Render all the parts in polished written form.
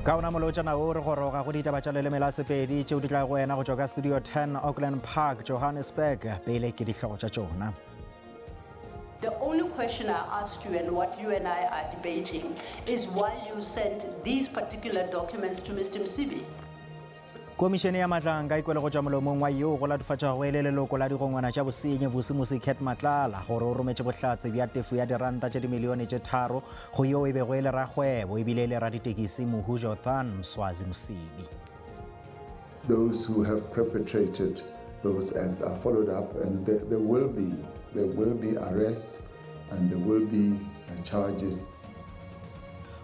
Ka ona molotšana wo re goroga go ditaba tša leleme la Sepedi tšeo di tla go wena go tšwa ka Studio 10 Auckland Park, Johannesburg. Pele ke dihlogo tša tšona. The only question I asked you and what you and I are debating is why you sent these particular documents to Mr. Msibi. Komišene ya Matlanka e kwele go tšwa molomong wa yoo go latofatšwago e le leloko la digongwana tša bosenyi Vusimusi Cat Matlala gore o rometše bohlatse bja tefo ya diranta tše dimilione tše tharo go yoo e bego e le rakgwebo ebile e le raditekisi mohu Jothan Mswazi Msibi. Those who have perpetrated those acts are followed up and there, there will be there will be arrests and there will be uh, charges.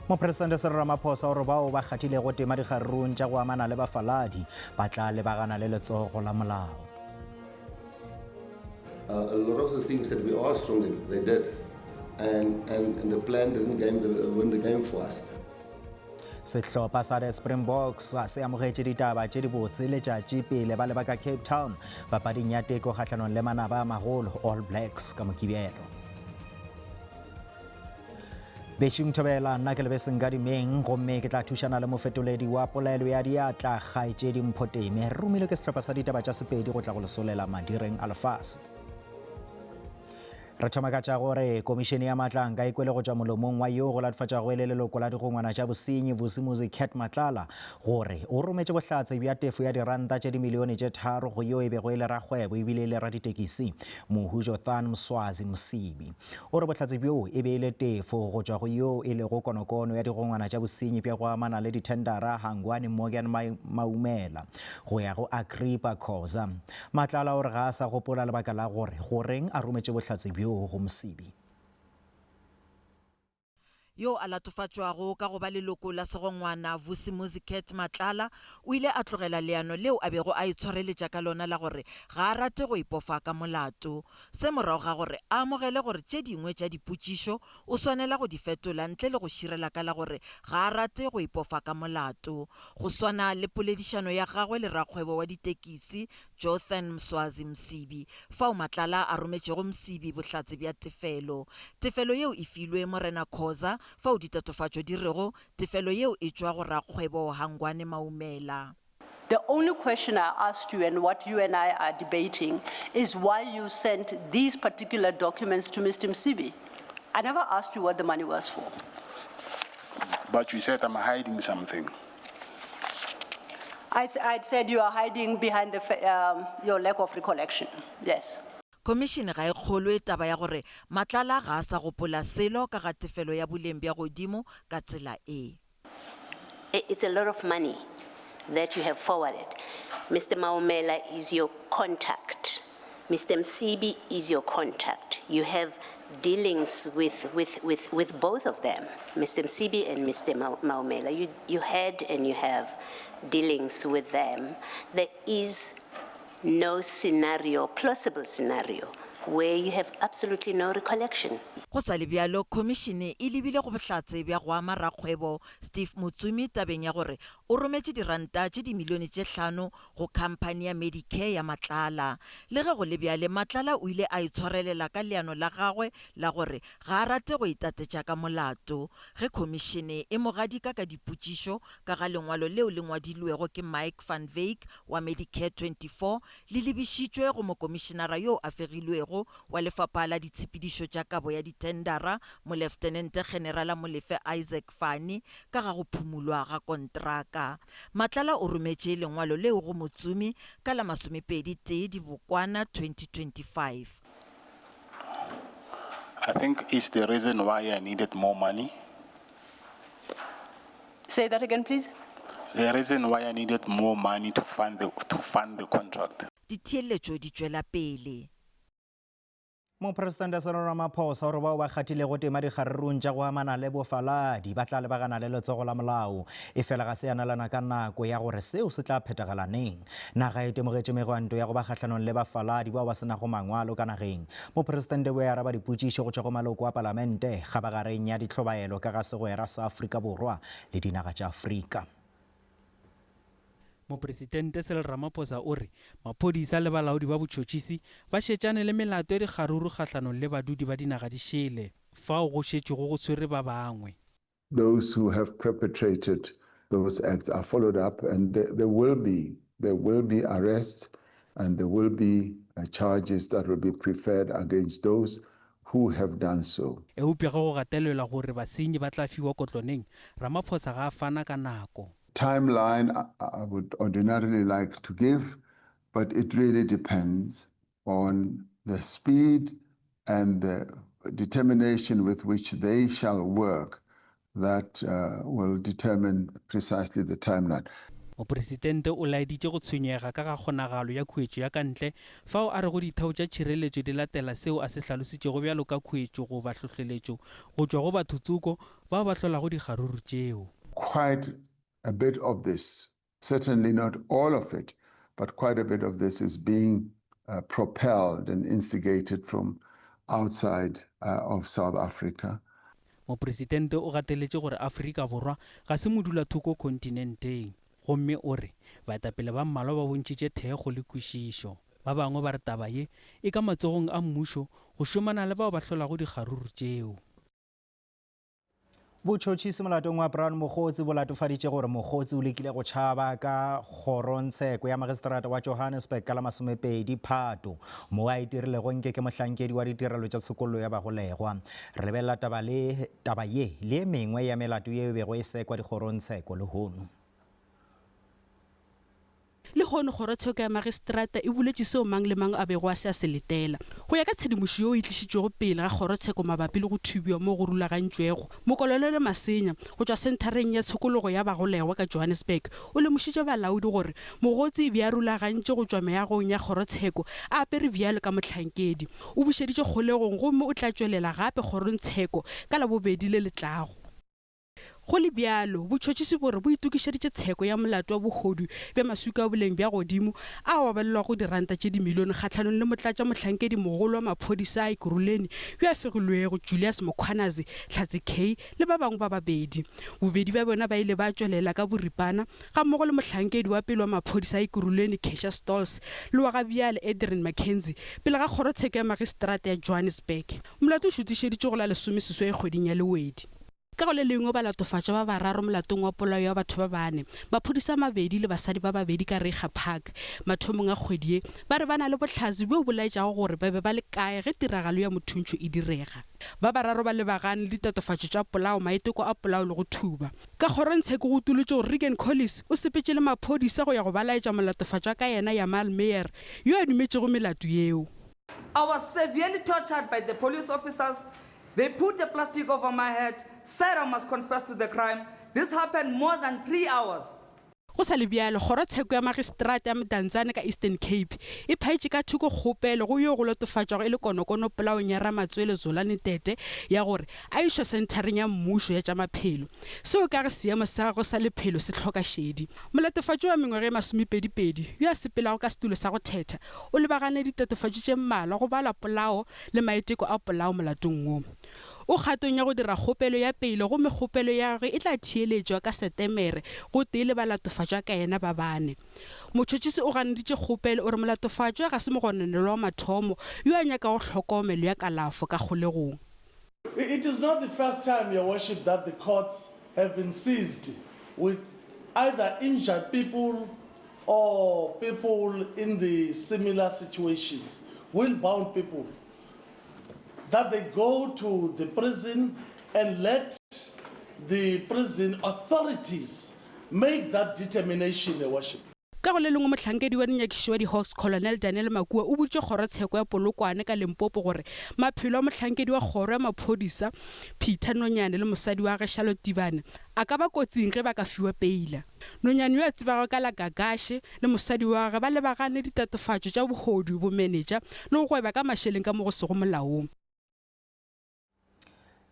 Mopresidente Cyril Ramaphosa o re bao ba kgathilego tema dikgarurung tša go amana le bafaladi ba tla lebagana le letsogo la molao. Uh, a lot of the things that we asked from them, they did. And, and, and the plan didn't game the, win the game for us. Sehlopha sa the Springboks se amogetše ditaba tše dibotse letšatši pele ba leba ka Cape Town papading ya teko kgahlanong le manaba a magolo All Blacks ka Mokibelo. Bešung Thobela, nna ke Lebeseng ka dimeng gomme ke tla thušana le mofetoledi wa polelo ya diatla kgaetšedi Mphoteme. Re romilwe ke sehlopha sa ditaba tša Sepedi go tla go lesolela madireng a lefase. Re thoma ka tša gore komišene ya Matlanka e kwele go tšwa molomong wa yoo go latofatšwago e le leloko la digongwana tša bosenyi Vusimuzi Cat Matlala gore o rometše bohlatse bja tefo ya diranta tše dimilione tše tharo go yoo e bego e le rakgwebo ebile e le raditekisi mohu Jothan Mswazi Msibi. O re bohlatse bjoo e be e le tefo go tšwa go yoo e lego konokono ya digongwana tša bosenyi bja go amana le dithendara Hangwani Morgan Maumela go ya go Agrippa Khoza. Matlala o re ga a sa gopola lebaka la gore goreng a rometše bohlatse bjoo go Msibi. Yo a latofatšwago ka go ba leloko la segongwana Vusimuzi Cat Matlala o ile a tlogela leano leo a bego a itshwareletša ka lona la gore ga a rate go ipofa ka molato. Se morago ga gore a amogele gore tše dingwe tša dipotšišo o swanela go di fetola ntle le go širela ka la gore ga a rate go ipofa ka molato. Go swana le poledišano ya gagwe le rakgwebo wa ditekisi Jothan Mswazi Msibi, fao Matlala a rometšego Msibi bohlatse bja tefelo. Tefelo yeo e filwe Morena Khoza, fao ditatofatšo di rego tefelo yeo e tšwa go rakgwebo Hangwane Maumela. The only question I asked you and what you and I are debating is why you sent these particular documents to Mr. Msibi. I never asked you what the money was for. But you said I'm hiding something. I, I said you are hiding behind the, um, your lack of recollection. Yes. Khomišene ga e kgolwe taba ya gore Matlala ga a sa gopola selo ka ga tefelo ya boleng bja godimo ka tsela e. It's a lot of money that you have forwarded. Mr. Maumela is your contact. Mr. Msibi is your contact. You have dealings with, with, with, with both of them, Mr. Msibi and Mr. Maumela. You, you had and you have dealings with them. There is no scenario, plausible scenario, where you have absolutely no recollection. Go sa le bjalo, khomišene e lebile go bohlatse bja go ama rakgwebo Steve Motsumi tabeng ya gore o rometše diranta tše dimilione tše hlano go khamphani ya Medicare ya Matlala. Le ge go le bjale, Matlala o ile a itshwarelela ka leano la gagwe la gore ga a rate go itatetša ka molato. Ge khomišene e mo gadika ka dipotšišo ka ga lengwalo leo le ngwadilwego ke Mike van Wyk wa Medicare 24 le lebišitšwe go mokomišenara yo a fegilwego wa Lefapha la Ditshepedišo tša Kabo ya Dithendara, Moleftenente Generala Molefe Isaac Fani, ka ga go phumulwa ga kontraka. Matlala o rometše lengwalo leo go Motsumi ka la masomepedi tee Dibokwana 2025. I think it's the reason why I needed more money. Say that again, please. The reason why I needed more money to fund the, to fund the contract. Ditheeletšo di tšwela pele. Mopresidente Cyril Ramaphosa o re bao ba kgathilego tema dikgarerung tša go amana le bofaladi ba tla lebagana le letsogo la molao. Efela ga se ya nelana ka nako ya gore seo se tla phethagala neng. Naga e temogetše megwanto ya go ba kgahlanong le bafaladi bao ba se nago mangwalo ka nageng. Mopresidente o araba dipotšišo go tšwa go maloko a palamente kgabagareng ya dihlobaelo ka ga segwera sa Afrika Borwa le dinaga tša Afrika. Mopresidente Cyril Ramaphosa o re maphodisa le balaodi ba botšhotšhisi ba šetšane le melato ya dikgaruru kgahlanong le badudi ba dinaga di šele fao go šetšego go tshwere ba bangwe. Those who have perpetrated. those acts are followed up and there, there will be there will be arrests and there will be uh, charges that will be preferred against those who have done so. Eupša ge go gatelelwa gore basenyi ba tla fiwa kotlo neng, Ramaphosa ga a fana ka nako. Timeline I, I would ordinarily like to give, but it really depends on the speed and the determination with which they shall work that uh, will determine precisely the timeline. Mopresidente o laeditše go tshwenyega ka ga kgonagalo ya khuetšo ya ka ntle fao a rego ditheo tša tšhireletšo di latela seo a se hlalositšego bjalo ka khuetšo goba hlohleletšo go tšwa go bathotsoko bao ba hlolago dikgaruru tšeo. Quite a bit of this, certainly not all of it, but quite a bit of this is being uh, propelled and instigated from outside uh, of South Africa. Mopresidente o gateletše gore Afrika Borwa ga se modulathoko khontinenteng, gomme o re baetapele ba mmalwa ba bontšhitše thekgo le kwešišo. Ba bangwe ba re taba ye e ka matsogong a mmušo go šomana le bao ba hlolago dikgaruru tšeo. Botšhotšhisi molatong wa Brown Mogotsi bo latofaditše gore Mogotsi o lekile go tšhaba ka kgorongtsheko ya magistrata wa Johannesburg ka la masomepedi Phato, mo a itirilego nke ke mohlankedi wa ditirelo tša tshokollo ya bagolegwa. Re lebelela taba le taba ye le e mengwe ya melato yeo e bego e sekwa dikgorongtsheko lehono. Lehono kgorotsheko ya magistrata e boletše seo mang le mang a bego a se a se letela. Go ya ka tshedimošo yeo e tlišitšwego pele ga kgorotsheko mabapi le go thubiwa mo go rulagantšwego, Mokolonele Masenya go tšwa Senthareng ya Tshokologo ya Bagolegwa ka Johannesburg o lemošitše balaodi gore Mogotsi e be a rulagantše go tšwa meagong ya kgorotsheko a apere bjalo ka mohlankedi. O bušeditšwe kgolegong gomme o tla tšwelela gape kgorongtsheko ka Labobedi le le tlago. Go le bjalo, botšhotšhisi bo re bo itokišeditše tsheko ya molato wa bohodu bja maswika a boleng bja godimo ao a balelwago diranta tše dimilione kgahlanong le motlatšamohlankedi mogolo wa maphodisa a Ekurhuleni yo a fegilwego, Julius Mkhwanazi, Hlatse Kay le ba bangwe ba babedi. Bobedi bja bona ba ile ba tšwelela ka boripana gammogo le mohlankedi wa pele wa maphodisa a Ekurhuleni Kesha Stolz le wa ga bjale Adrian McKenzie pele ga kgorotsheko ya magistrata ya Johannesburg. Molato o šutišeditšwe go la lesomeseswai kgweding ya Lewedi. Ka go le lengwe, balatofatšwa ba bararo molatong wa polao ya batho ba bane, maphodisa a mabedi le basadi ba babedi ka Reiger Park mathomong a kgwedi ye, ba re ba na le bohlatse bjo bo laetšago gore ba be ba le kae ge tiragalo ya mothuntšho e direga. Ba bararo ba lebagane le ditatofatšo tša polao, maiteko a polao le go thuba. Ka kgorongtsheko go utolotšwe gore Regan Collis o sepetše le maphodisa go ya go ba laetša molatofatšwa ka yena Yamal Meyer yo a dumetšego melato yeo. I was severely tortured by the police officers. They put a plastic over my head, said I must confess to the crime. This happened more than 3 hours. Go sa le bjalo, Kgorotsheko ya Magistrata ya Mdantsane ka Eastern Cape e phaetše ka thoko kgopelo go yo go lotofatšwago e le konokono polaong ya Ramatswele Zolani Tete ya gore a išwe senthareng ya mmušo ya tša maphelo. Seo ka ge seemo sa gagwe sa lephelo se hloka šedi. Molatofatšwa wa mengwaga e masomepedipedi yo a sepelago ka setulo sa go thetha o lebagane le ditatofatšo tše mmalwa go balwa polao le maiteko a polao molatong wo. O kgatong ya go dira kgopelo ya peilo gomme kgopelo ya gagwe e tla theeletšwa ka Setemere gotee le balatofatšwa ka yena ba bane. Motšhotšhisi o ganeditše kgopelo o re molatofatšwa ga se mogononelwa wa mathomo yo a nyakago hlokomelo ya kalafo ka kgolegong. It is not the first time, Your Worship, that the courts have been seized with either injured people or people in the similar situations, wheel-bound people, that they go to the prison and let the prison authorities make that determination, Your Worship. Ka go le lengwe, mohlankedi wa dinyakišišo wa di-Hawks, Colonel Daniel Makua o boditše kgorotsheko ya Polokwane ka Limpopo gore maphelo a mohlankedi wa kgoro ya maphodisa Peter Nonyane le mosadi wa gagwe Charlotte Tibane a ka ba kotsing ge ba ka fiwa peila. Nonyane yo a tsebago ka la Gagashe le mosadi wa gagwe ba lebagane ditatofatšo tša bohodu, bomenetša le go gweba ka mašeleng ka mo go sego molaong.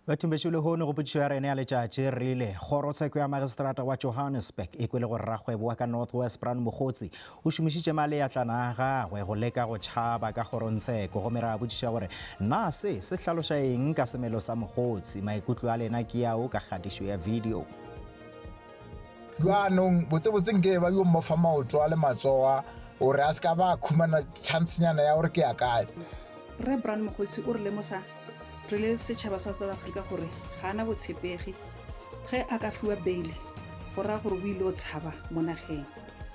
Bathong bešo lehono go potšišo ya rena ya letšatši re rile kgorotsheko ya magistrata wa Johannesburg e kwele gore rakgwebo wa ka North West Brown Mogotsi o šomišitše maleatlana a gagwe go leka go tšhaba ka kgorongtsheko gomme ra botšiša gore na se se hlaloša eng ka semelo sa Mogotsi. Maikutlo a lena ke ao ka kgatišo ya video. Bjanong botsebotse nke ba yo mmofa maoto a le matsoa gore a se ka ba khumana chancenyana ya gore ke ya kae. Rre Brown Mokgotsi o re lemosa re le setšhaba sa South Africa gore ga a na botshepegi. Ge a ka fiwa beile, Go raya gore o ile o tshaba mo nageng.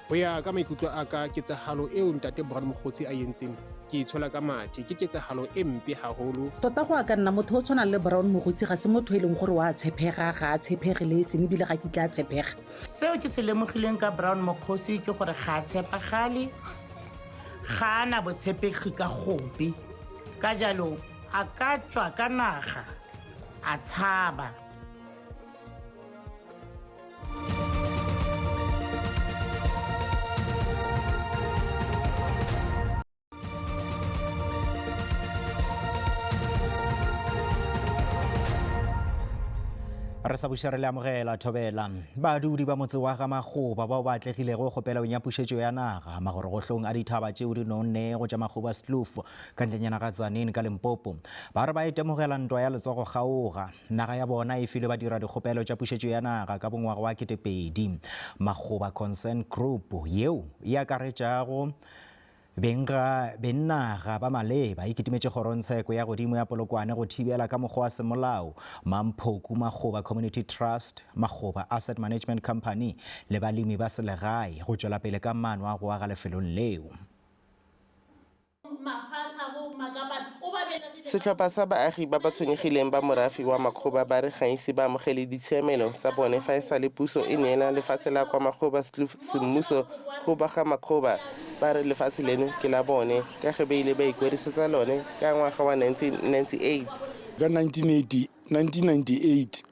Go ya ka maikutlo a ka ketsahalo eo ntate Brown Mogotsi a entseng ke e tshola ka mathe ke ketsahalo e mpe haholo. Tota go ya ka nna motho o tshwanang le Brown Mogotsi ga se motho e leng gore wa tshepega, ga a tshepege le e seng ebile ga kitla a tshepega. Seo ke se lemogileng ka Brown Mokgosi ke gore ga a tshepagale, ga a na botshepegi ka gope. Ka jalo a ka tswa ka naga a tshaba. Re sa buša re le amogela thobela. Badudi ba motse wa ga Makgoba bao ba atlegilego kgopelong ya pušetšo ya naga magorogohlong a dithaba tšeo di nonnego tša Makgobaskloof ka ntlenyana ga Tzaneen ka Limpopo ba re ba itemogela ntwa ya letsogo kgaoga. Naga ya bona e filwe badiradikgopelo tša pušetšo ya naga ka bongwaga wa 2000. Makgoba Concern Group yeo e akaretšago bengnaga ba maleba e kitimetše kgorongtsheko ya godimo ya Polokwane go thibela ka mokgwa wa semolao Mamphoku Makgoba Community Trust, Makgoba Asset Management Company le balemi ba selegae go tšwela pele ka maano a go aga lefelong leo. Setlhopha sa baagi ba ba tshwenyegileng ba morafe wa Makgoba ba re ga ise ba amogele ditshiamelo tsa bone fa e sale puso e neela lefatshe la kwa Makgobaskloof semmuso go ba ga Makgoba. Ba re lefatshe leno ke la bone ka ge ba ile ba ikwadisetsa lone ka ngwaga wa 1998. Ka 1998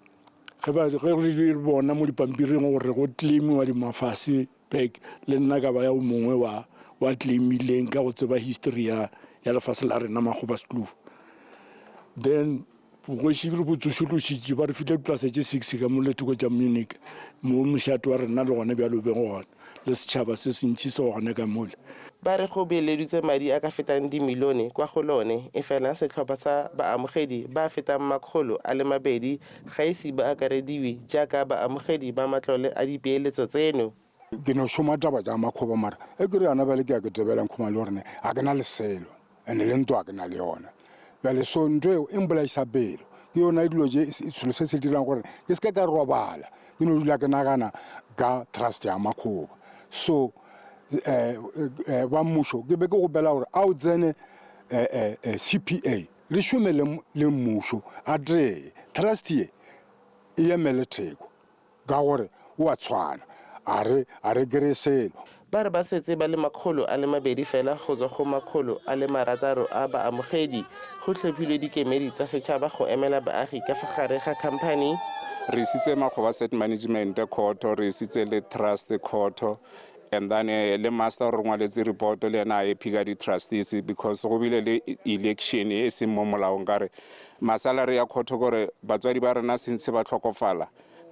ge ba ge re bona mo dipampiring gore go claimiwa dimafase Back, le nna ka ba yo mongwe wa wa claimileng ka go tseba history ya ya lefase la rena Makgobaskloof. Then bogoši re bo tsošološitše ba re file dipolasa tše six ka mo lethoko tša Munich mo mošate wa rena le gona bjalo o beng gona le setšhaba se sentši se gona ka mole. Ba re go beeleditswe madi a ka fetang dimilione kwa go lone, efela setlhopha sa baamogedi ba fetang 200 ga ise ba akarediwe jaaka baamogedi ba matlole a dipeeletso tseno. Ke no šoma taba tša makgoba mara e ke re yana bjale ke ya ke tebela nkhumana le gore ne ga ke na le selo and le ntwa ga ke na le yona bjale so ntho eo e mpolaisa pelo ke yona dilo tše selo se se dirang gore ke se ke ka robala ke no dula ke nagana ka trust ya makgoba so um ba mmušo ke be ke gopela gore a o tsene CPA Re šome le, le mmušo a tee. Trust ye e emele theko ka gore o a tshwana. A re, a re kry-e selo. Ba re ba setse ba le 200 fela go tswa go 600 a baamogedi. Go tlhophilwe dikemedi tsa setšhaba go emela baagi ka fa gare ga khamphani. Re isitse Makgoba Asset Management khoto, re isitse le Trust khoto. And then le master o re ngwaletse report le ena a happy ka di-trustees because go bile le election e seng mo molaong ka re masalary ya court kore batswadi ba rena since ba tlhokofala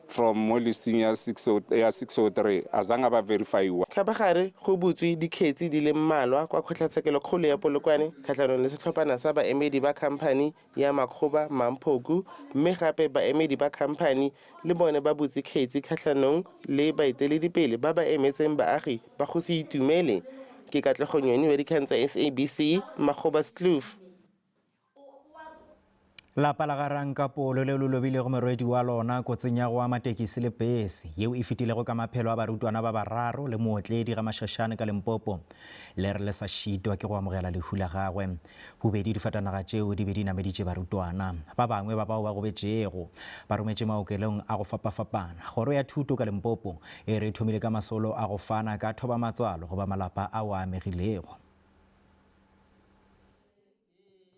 from mo listing ya 603 a zanga ba verifyiwa. Kgabagare go butswe dikgetsi di le mmalwa kwa kgotlatshekelokgolo ya Polokwane kgatlhanong le setlhophana sa baemedi ba khamphani ya makgoba Mamphoku mme gape baemedi ba khamphani le bone ba butse kgetsi kgatlhanong le baeteledipele ba ba emetseng baagi ba go se itumele. Ke Katlego Nyoni wa dikgang tsa SABC, Makgobaskloof. Lapa la ga Rankapolo leo le lobilego morwedi wa lona kotsing ya go ama tekisi le pese yeo e fetilego ka maphelo a barutwana ba bararo le mootledi ga Mashashane ka Limpopo le re le sa šitwa ke go amogela lehu la gagwe. Bobedi difatanaga tšeo di be di nameditše barutwana. Ba bangwe ba bao ba gobetšego ba rometšwe maokelong a go fapafapana. Kgoro ya Thuto ka Limpopo e re e thomile ka masolo a go fana ka thobamatswalo go ba malapa ao a amegilego.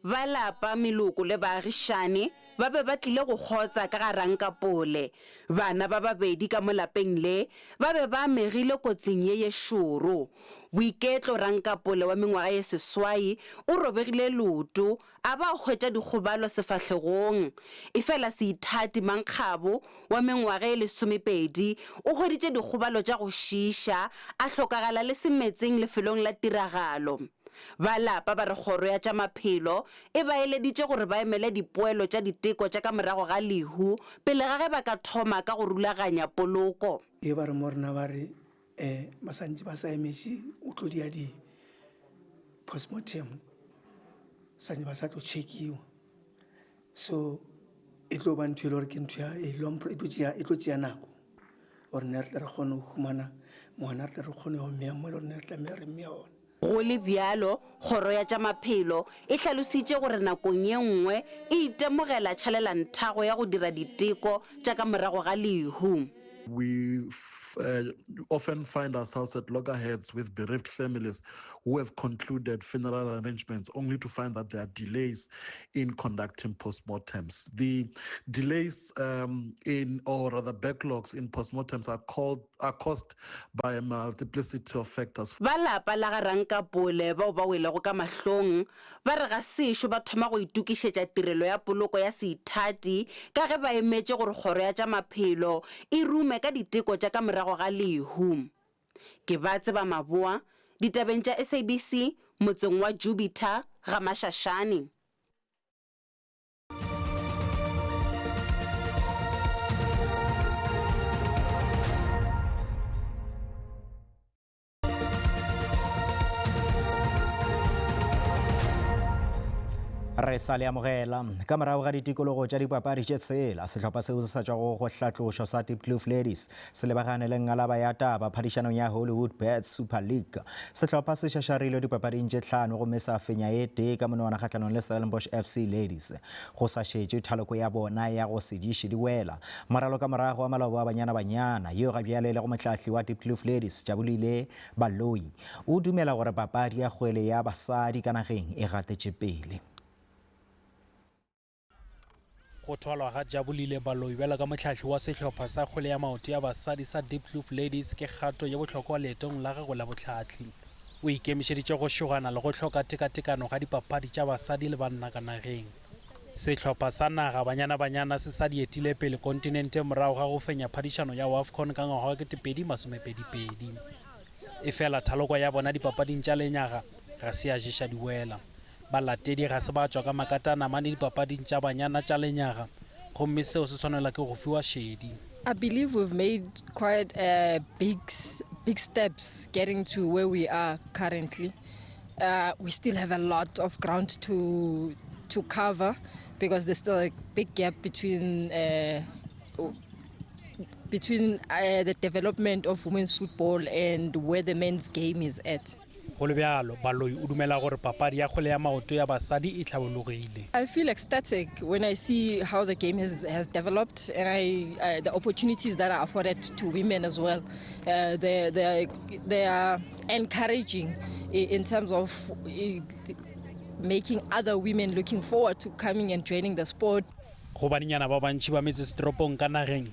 Ba lapa, meloko le baagišane ba be ba tlile go kgotsa ka ga Rankapole. Bana ba babedi ka mo lapeng le ba be ba amegile kotsing ye ye šoro. Boiketlo Rankapole wa mengwaga ye seswai o robegile leoto a ba a hwetša dikgobalo sefahlegong. Efela Seithati Mankgabo wa mengwaga ye lesomepedi o hweditše dikgobalo tša go šiiša a hlokagala le semetseng lefelong la tiragalo. Ba lapa ba re kgoro ya tša maphelo e ba eleditše gore ba emele dipoelo tša diteko tša ka morago ga lehu pele ga ge ba ka thoma ka go rulaganya poloko. Ge ba re mo rena ba re um ba sa ntše ba sa emetše o tlo dia di postmortem sa ntše ba sa tlo checkiwa so e tlo ba ntho e le gore ke ntho ya e long e tlo tšea e tlo tšea nako. Gore ne re tle re kgone go humana ngwana, re tle re kgone go mmea mo e le gore ne re tlamehile re mmea gona. Go le bjalo, Kgoro ya tša Maphelo e hlalositše gore nakong ye nngwe e itemogela tšhalelanthago ya go dira diteko tša ka morago ga lehu. We often find ourselves at loggerheads with bereaved families who have concluded funeral arrangements only to find that there are delays in conducting postmortems. The delays um, in, or rather backlogs in postmortems are called are caused by a multiplicity of factors. Ba lapa la ga Rankapole bao ba welego ka mahlong ba re ga sešo ba thoma go itokišetša tirelo ya poloko ya seithati ka ge ba emetše gore kgoro ya tša maphelo e rume ka diteko tša ka morago ga lehu. Ke ba tseba Maboa, ditabeng tša SABC, motseng wa Jupiter, Ga-Mashashane. Re sa le amogela. Ka morago ga ditikologo tša dipapadi tše tshela, sehlopha seo se sa tšwago go hlatlošwa sa Diepkloof Ladies se lebagane le ngalaba ya taba phadišanong ya Hollywood Bets Super League. Sehlopha se šašarilwe dipapading tše tlhano gomme sa fenya e tee ka monwana kgahlanong le Stellenbosch FC Ladies. Go sa šetšwe thaloko ya bona ya go se diše di wela, moraloka morago wa maloba wa Banyana Banyana, yo ga bjale e lego mohlahli wa Diepkloof Ladies, Jabulile Baloyi, o dumela gore papadi ya kgwele ya basadi ka nageng e gatetše pele. Go thwalwa ga Jabulile Baloyi bjalo ka mohlahli wa sehlopha sa kgwele ya maoto ya basadi sa Diepkloof Ladies ke kgato ye bohlokwa leetong la gagwe la bohlahli. O ikemišeditše go šogana le go hloka tekatekano ga dipapadi tša basadi le banna ka nageng. Sehlopha sa naga Banyana Banyana se sa di etile pele kontinenteng morago ga go fenya phadišano ya Wafcon ka ngwaga wa 2022. Efela thaloko ya bona dipapading tša lenyaga ga se ya ješa diwela. Balatedi ga se ba tšwa ka makatanamane dipapading tša banyana tša lenyaga gomme seo se swanelwa ke go fiwa šedi. I believe we've made quite uh, big, big steps getting to where we are currently. Uh, we still have a lot of ground to, to cover because there's still a big gap between, uh, between uh, the development of women's football and where the men's game is at. Go le bjalo, Baloyi o dumela gore papadi ya kgwele ya maoto ya basadi e hlabologile. I feel ecstatic when I see how the game has, has developed and I, uh, the opportunities that are afforded to women as well. Uh, they, they, they are encouraging in terms of making other women looking forward to coming and joining the sport. Go banenyana ba bantši ba metsesetoropong ka nageng,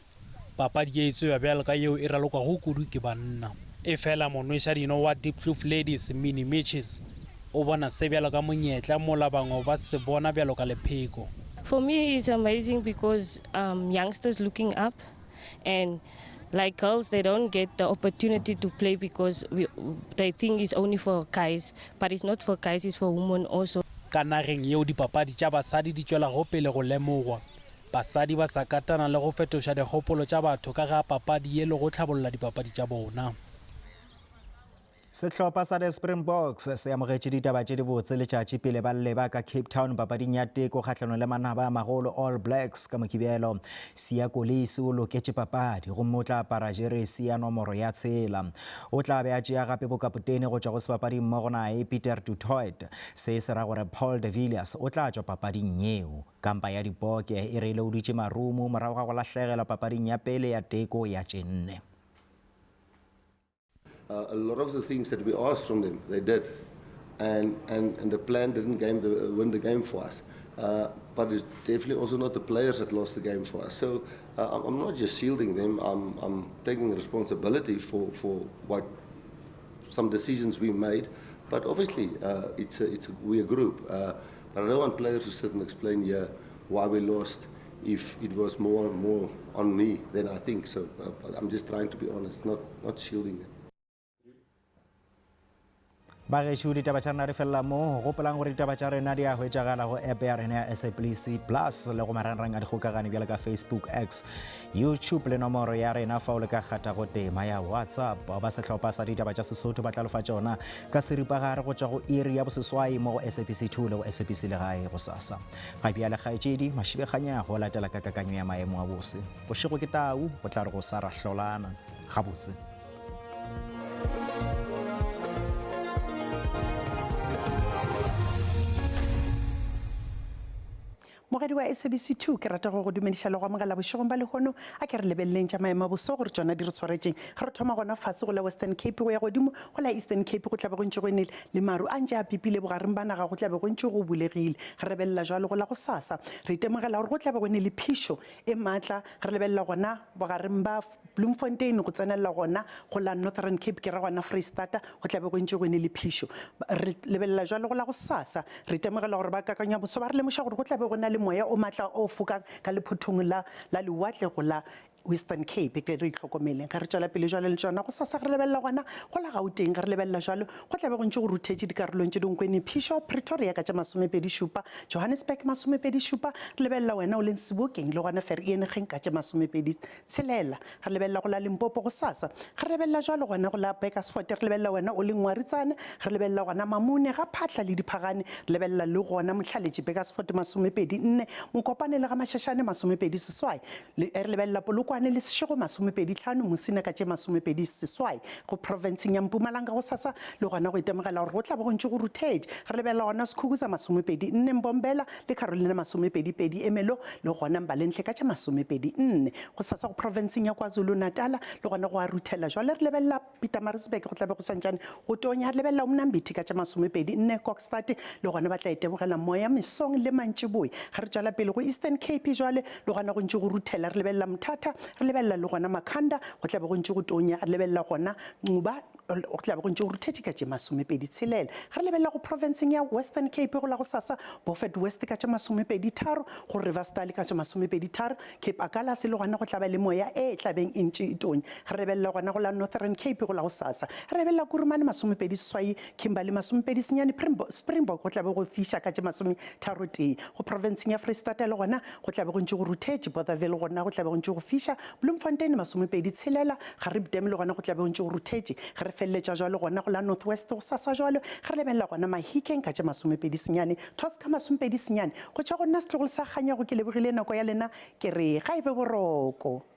Papadi ye e tsebja bjalo ka yeo e ralokwago kudu ke banna. Efela monwešadino wa Diepkloof Ladies, Minnie Mitches, o bona se bjalo ka monyetla mola bangwe ba se bona bjalo ka lepheko. For me it's amazing because um youngsters looking up and like girls they don't get the opportunity to play because we, they think it's only for guys but it's not for guys it's for women also. Ka nageng yeo dipapadi tša basadi di tšwelago pele go lemogwa, Basadi ba sa katana le go fetoša dikgopolo tša batho ka ga papadi ye le go hlabolla dipapadi tša bona. Sehlopha sa The Springboks se amogetše ditaba tše dibotse letšatši pele ba leba ka Cape Town papading ya teko kgahlanong le manaba a magolo All Blacks ka Mokibelo. Siya Kolisi o loketše papadi gomme o tla apara jeresi ya nomoro ya tshela. O tla be a tšea gape bokapotene go tšwa go sebapadimmogo nae Pieter du Toit. Se se ra gore Paul de Villiers o tla tšwa papading yeo. Kampa ya Dipoke e re louditše marumo morago ga go lahlegelwa papading ya pele ya teko ya tše nne. Uh, a lot of the things that we asked from them, they did. And, and, and the plan didn't game the, win the game for us. Uh, but it's definitely also not the players that lost the game for us. So uh, I'm not just shielding them, I'm, I'm taking responsibility for, for what some decisions we made. But obviously, uh, it's a, it's a, we're a group. Uh, but I don't want players to sit and explain here why we lost if it was more more on me than I think. So uh, I'm just trying to be honest, not, not shielding them. Bagešo, ditaba tša rena di felela mo. Gopolang gore ditaba tša rena di a hwetšagala go app ya rena ya SABC Plus le go marangrang a dikgokagano bjalo ka Facebook, X, YouTube le nomoro ya rena fao le ka kgathago tema ya WhatsApp. Ba sehlopha sa ditaba tša Sesotho ba tla lefa tšona ka seripagare go tšwa go iri ya boseswai mo go SABC 2 le go SABC Legae gosasa. Ga bjale kgaetšedi Mašibekganyago o latela ka kakanyo ya maemo a bose. Bošego ke tau, go tla re go sa ra hlolana. gabotse. Mogadi wa SABC 2 ke rata go go dumediša le go amogela bošegong ba lehono. A ke re lebeleleng tša maemo a boso gore tšona di re tshwaretšeng. Ge re thoma gona fase go la Western Cape go ya godimo go la Eastern Cape go tla be go ntše go enele le maru a ntše a pipile bogareng ba naga go tla be go ntše go bulegile. Ge re lebelela jwalo go la gosasa re itemogela gore go tla be go ene le phišo e maatla ge re lebelela gona bogareng ba Bloemfontein go tsenelela gona go la Northern Cape ke ra gona Freistata go tla be go ntše go ene le phišo. Re lebelela jwalo go la gosasa re itemogela gore ba kakanyo ya boso ba re lemoša gore go tla be go na le moya o maatla o fokang ka lephothong la la lewatle go la Western Cape. Ke re itlhokomeleng ge re tšwela pele jwalo le tšona gosasa ge re lebelela gona go la Gauteng ge re lebelela jwalo go tla be go ntše go ruthetše dikarolong tše dingwe kwene phišo Pretoria ka tše 27 Johannesburg 27 re lebelela wena o leng Sebokeng le gona Vereeniging ka tše 26. Re lebelela go la Limpopo gosasa. Ge re lebelela jwalo gona go la Burgersfort, re lebelela wena o le Ngwaritsane, re lebelela gona Mamune, ga Phatla le Diphagane, re lebelela le gona Mohlaletši, Burgersfort 24, Mokopane le ga Mashashane 28, le re lebelela Polokwane le Seshego 25, Musina ka tše 28. Go profenseng ya Mpumalanga gosasa le gona go itemogela gore go tla be go ntše go ruthetše. Re lebelela gona Skukuza 24, Mbombela le Carolina 22, Ermelo le gona Mbalenhle ka tše 24. Gosasa go profenseng ya KwaZulu-Natala le gona go a ruthela. Jwale re lebelela Pietermaritzburg go tla be go santšane go tonya. Re lebelela Umnambithi ka tše 24, Kokstad le gona ba tla itemogela moya mesong le mantšiboe. Ge re tšwela pele go Eastern Cape jwale le gona go ntše go ruthela. Re lebelela Mthatha, re lebelela le gona Makhanda go tla be go ntše go tonya. Re lebelela gona Nxuba go tla be go ntše go ruthetše ka tše 26. Ge re lebelela go profenseng ya Western Cape go la gosasa, Beaufort West ka tše 23, go Riversdale ka tše 23, Cape Agulhas le gona go tla ba le moya e tla beng e ntše e tonya. Ge re lebelela gona go la Northern Cape go la gosasa, re lebelela Kuruman 28, Kimberley 29, Springbok go tla be go fiša ka tše 31. Go profenseng ya Freistata le gona go tla be go ntše go ruthetše, Bothaville gona go tla be go ntše go fiša, Bloemfontein 26, Gariep Dam le gona go tla be go ntše go ruthetše. Ge re feleletša jwalo gona go la North West gosasa jwalo, ge re lebelela gona Mahikeng ka tše 29, Tosca 29. Go tšwa go nna setlogolo sa Kganyago ke lebogile nako ya lena ke re ga e be boroko.